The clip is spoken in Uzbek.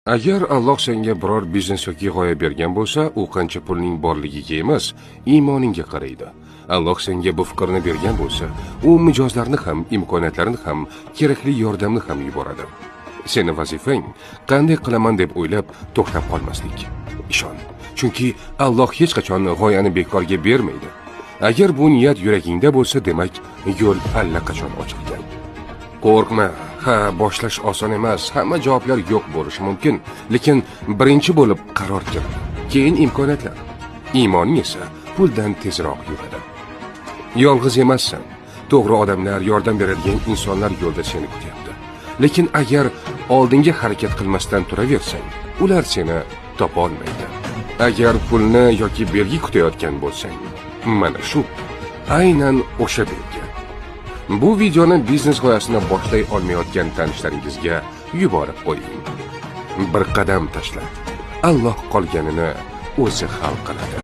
Agar Alloh senga biror biznes yoki g'oya bergan bo'lsa, u qancha pulning borligiga emas, iymoningga qaraydi. Alloh senga bu fikrni bergan bo'lsa, u mijozlarni ham, imkoniyatlarni ham, kerakli yordamni ham yuboradi. Seni vazifang qanday qilaman deb o'ylab to'xtab qolmaslik. Ishon, chunki Alloh hech qachon g'oyani bekorga bermaydi. Agar bu niyat yuragingda bo'lsa, demak, yo'l allaqachon ochilgan. Qo'rqma. Ha, boshlash oson emas, hamma javoblar yo'q bo'lishi mumkin, lekin birinchi bo'lib qaror kerak, keyin imkoniyatlar. Iymoning esa puldan tezroq yuradi. Yolg'iz emassan. To'g'ri odamlar, yordam beradigan insonlar yo'lda seni kutyapti. Lekin agar oldinga harakat qilmasdan turaversang, ular seni topa olmaydi. Agar pulni yoki belgi kutayotgan bo'lsang, mana shu aynan o'sha belgi. Bu videoni biznes g'oyasini boshlay olmayotgan tanishlaringizga yuborib qo'ying. Bir qadam tashla. Alloh qolganini o'zi hal qiladi.